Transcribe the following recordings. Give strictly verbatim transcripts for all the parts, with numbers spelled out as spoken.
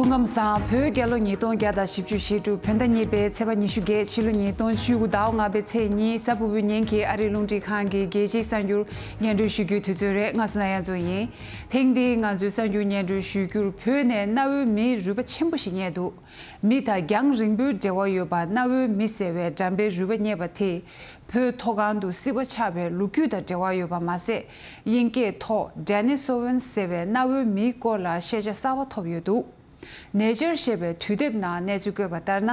སྐུ་ཁམས་བཟང་། བོད་རྒྱལ་ལོ་ཉིས་སྟོང་བརྒྱ་དང་བཞི་བཅུ་ཞེ་དྲུག་བོད་ཟླ་གཉིས་པའི་ཚེས་པ་ཉི་ཤུ་བརྒྱད། ཕྱི་ལོ་ཉིས་སྟོང་བཅུ་དགུ་ཟླ་བ་ལྔ་པའི་ཚེས་གཉིས། གཟའ་ཕུར་བུའི་ཉིན་གྱི་ཨ་རིའི་རླུང་འཕྲིན་ཁང་གི་རྒྱལ་སྤྱིའི་གསར་འགྱུར་སྙན་སྒྲོན་ཞུ་རྒྱུའི་དུས་ཚོད་རེད། ང་སུ་ན་ཡ་མཚོ་ཡིན། ཐེངས་འདིའི་ང་ཚོའི་གསར་འགྱུར་སྙན་སྒྲོན་ཞུ་རྒྱུར། བོད་ནས་གནའ་བོའི་མིའི་རུས་པ་ཆེན་པོ་ཞིག་རྙེད་འདུག་མི་དང་རྒྱང་རིང་པོའི་འབྲེལ་བ་ཡོད་པ་གནའ་བོའི་མི་ཟེར་བའི་འགྲམ་པའི་རུས་པ་རྙེད་པ་དེས། བོད་མཐོ་སྒང་དུ་སྲིད་པ་ཆགས་པའི་ལོ་རྒྱུས་དང་འབྲེལ་བ་ཡོད་པ་མ་ཟད། དབྱིན་སྐད་ཐོག་Denisovans ཟེར་བའི་གནའ་བོའི་མིའི་སྐོར་ལ་ཤེས་བྱ་གསར་པ་ཐོབ་ཡོད་འདུག Nature ཞེས་པའི་དུས་དེབ་ནང་གནས་ཚུལ་བཀོད་པ་ལྟར་ན།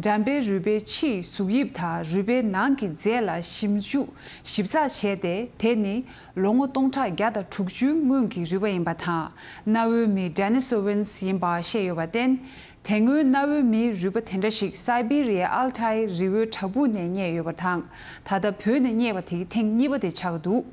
འགྲམ་པའི་རུས་པའི་ཕྱིའི་གཟུགས་དབྱིབས་དང་རུས་པའི་ནང་གི་རྫས་ལ་ཞིབ་འཇུག་ཞིབ་ཚགས་བྱས་ཏེ། དེ་ནི་ལོ་ངོ་སྟོང་ཕྲག་བརྒྱ་དང་དྲུག་ཅུའི་སྔོན་གྱི་རུས་པ་ཡིན་པ་དང་། གནའ་བོའི་མི་Denisovans ཡིན་པ་བཤད་ཡོད་པར་བརྟེན། དེ་སྔོན་གནའ་བོའི་མིའི་རུས་པ་དེ་འདྲ་ཞིག་སའི་བི་རི་ཡའི་ཨལ་ཐའི་རི་བོའི་བྲག་ཕུག་ནས་རྙེད་ཡོད་པ་དང་། ད་ལྟ་བོད་ནས་རྙེད་པ་དེ་ཐེངས་གཉིས་པ་དེ་ཆགས་འདུག་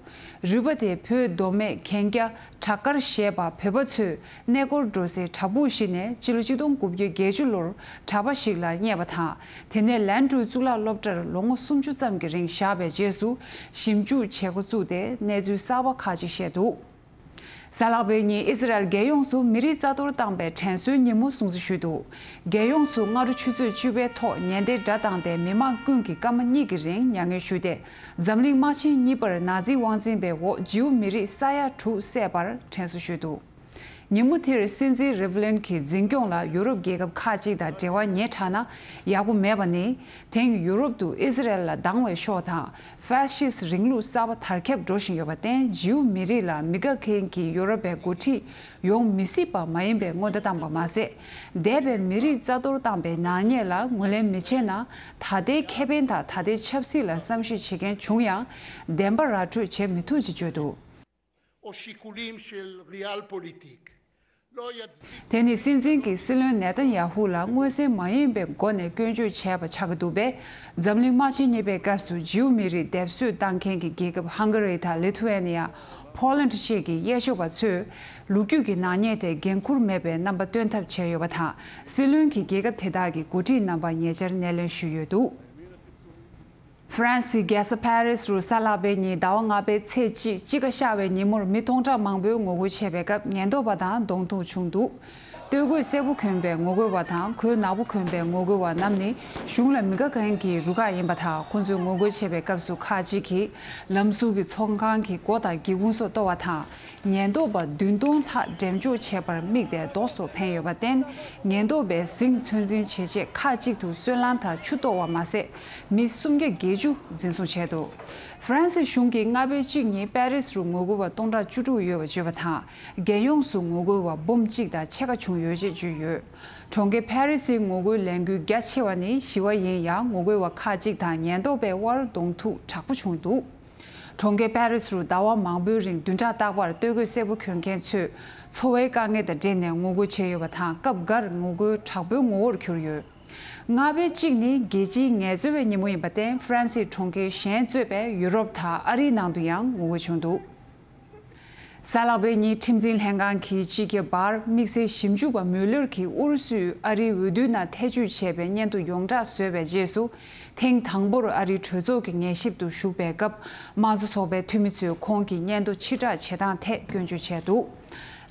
རུས་པ་དེ་བོད་མདོ་སྨད་གན་རྒྱ་བྲག་དཀར་ཞེས་པ་བོད་པ་ཚོས་གནས་སྐོར་འགྲོ་སའི་བྲག་ཕུག་ཞིག་ནས་ཕྱི་ལོ་ཆིག་སྟོང་དགུ་བརྒྱ་བརྒྱད་ཅུ་ལོར་གྲྭ་པ་ཞིག་ལ་རྙེད་པ་དང་། དེ་ནས་ལན་ཀྲུའུ་གཙུག་ལག་སློབ་གྲྭར་ལོ་ངོ་སུམ་ཅུ་ཙམ་གྱི་རིང་བཞག་པའི་རྗེས་སུ་ཞིབ་འཇུག་བྱེད་འགོ་བཙུགས་ཏེ། གནས་ཚུལ་གསར་པ་ཁག་ཅིག་བཤད་འདུག་གཟའ་ལྷག་པའི་ཉིན་ཨི་སི་རལ་རྒྱལ་ཡོངས་སུ་མི་རིགས་རྩ་གཏོར་བཏང་པའི་དྲན་གསོའི་ཉིན་མོ་སྲུང་བརྩི་ཞུས་འདུག་རྒྱལ་ཡོངས་སུ་སྔ་དྲོ་ཆུ་ཚོད་བཅུ་པའི་ཐོག་ཉལ་ཟླའི་སྒྲ་བཏང་སྟེ། མི་མང་ཀུན་གྱིས་སྐར་མ་གཉིས་ཀྱི་རིང་མྱ་ངན་ཞུས་ཏེ། འཛམ་གླིང་དམག་ཆེན་གཉིས་པར་ནཱ་ཛིའི་དབང་འཛིན་པའི་འོག་ཇིའུ་མི་རིགས་ས་ཡ་དྲུག་བསད་པར་དྲན་གསོ་ཞུས་འདུག་ཉིན་མོ་དེར་སྲིད་འཛིན་རེ་ཝ་ལིན་གྱི་འཛིན་སྐྱོང་ལ་ཡུ་རོབ་རྒྱལ་ཁབ་ཁག་ཅིག་དང་འབྲེལ་བ་ཉེ་དྲགས་ན་ཡག་པོ་མེད་པ་ནི། དེང་ཡུ་རོབ་ཏུ་ཨི་སི་རལ་ལ་སྡང་བའི་ཤོག་དང་། ཧྥ་ཤིས་རིང་ལུགས་གསར་པ་དར་ཁྱབ་འགྲོ་བཞིན་ཡོད་པར་བརྟེན། ཇིའུ་མི་རིགས་ལ་མི་དགའ་མཁན་གྱི་ཡོ་རོབ་པའི་འགོ་ཁྲིད་ཡོང་མི་སྲིད་པ་མ་ཡིན་པའི་སྔོན་བརྡ་བཏང་པ་མ་ཟད། འདས་པའི་མི་རིགས་རྩ་གཏོར་བཏང་པའི་ནག་ཉེས་ལ་ངོས་ལེན་མི་བྱེད་ན། ད་ལྟའི་ཁེ་ཕན་དང་ད་ལྟའི་ཆབ་སྲིད་ལ་བསམ་ཤེས་བྱེད་མཁན་བྱུང་ཡང་། བདེན་པ་ར་སྤྲོད་བྱེད་མི་ཐུབ་ཅེས་བརྗོད་འདུག او شیکولیم شل ریال پولیتیک. དེ་ནི་སྲིད་འཛིན་གྱིས་སྲིད་བློན་ནེ་ཐན་ཡ་ཧུ་ལ་མངོན་གསལ་མ་ཡིན་པའི་སྒོ་ནས་སྐྱོན་བརྗོད་བྱས་པ་ཆགས་ཀྱི་འདུག་པས། འཛམ་གླིང་དམག་ཆེན་གཉིས་པའི་སྐབས་སུ་ཇིའུ་མི་རིགས་སྡེབ་གསོད་བཏང་མཁན་གྱི་རྒྱལ་ཁབ་ཧང་ག་རི་དང་ལི་ཐུ་ཝེ་ནི་ཡ། ཕོ་ལན་བཅས་ཀྱི་དབྱེ་ཞིབ་པ་ཚོས་ལོ་རྒྱུས་ཀྱི་ནག་ཉེས་དེ་འགན་འཁུར་མེད་པའི་རྣམ་པ་སྟོན་ཐབས་བྱས་ཡོད་པ་དང་། སྲིད་བློན་གྱིས་རྒྱལ་ཁབ་དེ་དག་གི་འགོ་ཁྲིད་རྣམ་པར་ཉེ་ཆར་སྣེ་ལེན་ཞུས་ཡོད་འདུག་ཧྥ་རན་སིའི་རྒྱལ་ས་ཕ་རིས་རུ་གཟའ་ལྷག་པའི་ཉིན་ཟླ་བ་ལྔ་པའི་ཚེས་གཅིག་དཔྱིད་ཀ་ཤར་བའི་ཉིན་མོར་མི་སྟོང་ཕྲག་མང་པོས་ངོ་རྒོལ་བྱས་པའི་སྐབས་ཉེན་རྟོག་པ་དང་གདོང་ཐུག་བྱུང་འདུག་སྟོད་གོས་སེར་པོ་གྱོན་པའི་ངོ་རྒོལ་བ་དང་གོས་ནག་པོ་གྱོན་པའི་ངོ་རྒོལ་བ་རྣམས་ནི་གཞུང་ལ་མི་དགའ་མཁན་གྱི་རུ་ཁག་ཡིན་པ་དང་། ཁོང་ཚོས་ངོ་རྒོལ་བྱས་པའི་སྐབས་སུ་ཁག་ཅིག་གིས་ལམ་ཟུར་གྱི་ཚོང་ཁང་གི་སྒོ་དང་སྒེའུ་ཁུང་སོགས་གཏོར་བ་དང་། ཉེན་རྟོག་པ་བདུན་སྟོང་ལྷག་འགྲེམས་འཇོག་བྱས་པར་དམིགས་ཏེ་རྡོ་སོགས་འཕེན་ཡོད་པར་བརྟེན། ཉེན་རྟོག་པས་ཟིང་ཚོད་འཛིན་བྱེད་ཆེད་ཁག་ཅིག་ཏུ་སོལ་རླངས་དང་ཆུ་གཏོར་བ་མ་ཟད། མི་སུམ་བརྒྱ་བརྒྱད་ཅུ་འཛིན་བཟུང་བྱས་འདུག་ཧྥ་རན་སི་གཞུང་གིས་ལྔ་པའི་གཅིག་ཉིན་པེ་རིས་རུ་ངོ་རྒོལ་བ་སྟོང་ཕྲག་བཅུ་དྲུག་ཡོད་པ་བརྗོད་པ་དང་། རྒྱལ་ཡོངས་སུ་ངོ་རྒོལ་བ་འབུམ་གཅིག་དང་ཕྱེད་ཀ་བྱུང་ཡོད་ཅེས་བརྗོད་ཡོད། གྲོང་ཁྱེར་པེ་རིས་སི་ངོ་རྒོལ་ལས་འགུལ་རྒྱ་ཆེ་བ་ནི་ཞི་བ་ཡིན་ཡང་། ངོ་རྒོལ་བ་ཁག་ཅིག་དང་ཉེན་རྟོག་པའི་དབར་གདོང་ཐུག་དྲག་པོ་བྱུང་འདུག་གྲོང་ཁྱེར་པེ་རིས་རུ་ཟླ་བ་མང་པོའི་རིང་བདུན་ཕྲག་རྟག་པར་སྟོད་གོས་སེར་པོ་གྱོན་མཁན་ཚོས་འཚོ་བའི་དཀའ་ངལ་དང་འབྲེལ་ནས་ངོ་རྒོལ་བྱས་ཡོད་པ་དང་། སྐབས་འགར་ངོ་རྒོལ་དྲག་པོའི་ངོ་བོར་གྱུར་ཡོད། ལྔ་པའི་གཅིག་ནི་རྒྱལ་སྤྱིའི་ངལ་རྩོལ་བའི་ཉིན་མོ་ཡིན་པར་བརྟེན། ཧྥ་རན་སིའི་གྲོང་ཁྱེར་གཞན་གཙོས་པའི་ཡུ་རོབ་དང་ཨ་རིའི་ནང་དུ་ཡང་ངོ་རྒོལ་བྱུང་འདུག་གཟའ་ལྷག་པའི་ཉིན་ཁྲིམས་འཛིན་ལྷན་ཁང་གི་སྤྱི་ཁྱབ་པར་དམིགས་བསལ་ཞིབ་འཇུག་པ་མུ་ལེར་གྱིས་ཨུ་རུ་སུས་ཨ་རིའི་འོས་བསྡུའི་ནང་ཐེ་བྱུས་བྱས་པའི་སྙན་ཐོ་ཡོངས་གྲགས་བཟོས་པའི་རྗེས་སུ། ཐེངས་དང་པོར་ཨ་རིའི་གྲོས་ཚོགས་ཀྱི་ངོ་ཤེས་སུ་ཞུགས་པའི་སྐབས། དམངས་གཙོ་ཚོགས་པའི་འཐུས་མི་ཚོས་ཁོང་གི་སྙན་ཐོ་ཕྱིར་བསྒྲགས་བྱེད་སྟངས་ཐད་སྐྱོན་བརྗོད་བྱས་འདུག་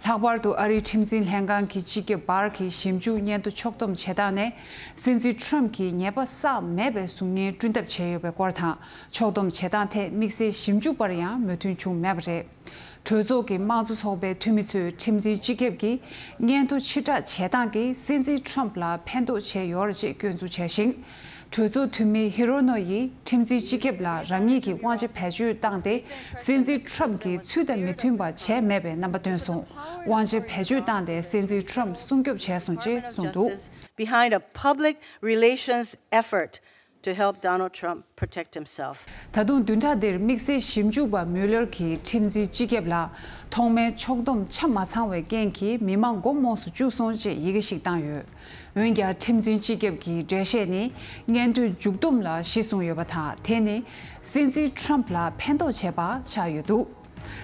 ལྷག་པར་དུ་ཨ་རིའི་ཁྲིམས་འཛིན་ལྷན་ཁང་གི་སྤྱི་ཁྱབ་པར་གྱི་ཞིབ་འཇུག་སྙན་ཐོ་ཕྱོགས་བསྡོམས་བྱེད་སྟངས་ནས། སྲིད་འཛིན་ཁྲོམ་གྱིས་ཉེས་པ་བསགས་མེད་པའི་གསུང་སྙན་བསྐྲུན་ཐབས་བྱས་ཡོད་པའི་སྐོར་དང་། ཕྱོགས་བསྡོམས་བྱེད་སྟངས་ཐད་དམིགས་བསལ་ཞིབ་འཇུག་པར་ཡང་མོས་མཐུན་བྱུང་མེད་པ་རེད། གྲོས་ཚོགས་ཀྱི་དམངས་གཙོ་ཚོགས་པའི་འཐུས་མི་ཚོས་ཁྲིམས་འཛིན་སྤྱི་ཁྱབ་ཀྱི་སྙན་ཐོ་ཕྱིར་བསྒྲགས་བྱེད་སྟངས་ཀྱིས་སྲིད་འཛིན་ཁྲོམ་ལ་ཕན་ཐོགས་བྱས་ཡོད་རེད་ཅེས་སྐྱོན་འཛུགས་བྱས་ཤིང་། གྲོས་ཚོགས་འཐུས་མི་ཧི་རོ་ནོ་ཡིས་ཁྲིམས་འཛིན་སྤྱི་ཁྱབ་ལ་རང་ཉིད་ཀྱི་དབང་ཆ་བེད་སྤྱོད་བཏང་སྟེ། སྲིད་འཛིན་ཁྲོམ་གྱིས་ཚུལ་དང་མི་མཐུན་པ་བྱས་མེད་པའི་རྣམ་པ་བཏོན་སོང་། དབང་ཆ་བེད་སྤྱོད་བཏང་སྟེ་སྲིད་འཛིན་ཁྲོམ་སྲུང་སྐྱོབ་བྱས་སོང་ཅེས་གསུངས་འདུག Behind a public relations effort to help Donald Trump protect himself. ད་དུང་བདུན་ཕྲག་འདིར་དམིགས་བསལ་ཞིབ་འཇུག་པ་མུ་ལར་གྱིས་ཁྲིམས་འཛིན་སྤྱི་ཁྱབ་ལ་ཐོག་མའི་ཕྱོགས་བསྡོམས་ཆ་མ་ཚང་བའི་རྐྱེན་གྱིས་མི་མང་མགོ་རྨོངས་སུ་བཅུག་སོང་ཅེས་ཡི་གེ་ཞིག་བཏང་ཡོད། འོན་ཀྱང་ཁྲིམས་འཛིན་སྤྱི་ཁྱབ་ཀྱི་འགྲེལ་བཤད་ནི་སྙན་ཐོའི་མཇུག་བསྡོམས་ལ་གཞི་བཟུང་ཡོད་པ་དང་། དེ་ནི་སྲིད་འཛིན་ཁྲོམ་ལ་ཕན་ཐོགས་བྱས་པ་ཆགས་ཡོད་འདུག་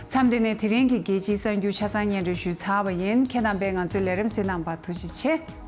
མཚམས་འདི་ནས་དེ་རིང་གི་རྒྱལ་སྤྱིའི་གསར་འགྱུར་ཆ་ཚང་སྙན་སྒྲོན་ཞུས་ཚར་བ་ཡིན། ཁྱེད་རྣམ་པས་ང་ཚོའི་ལས་རིམ་གཟིགས་གནང་བར་ཐུགས་རྗེ་ཆེ།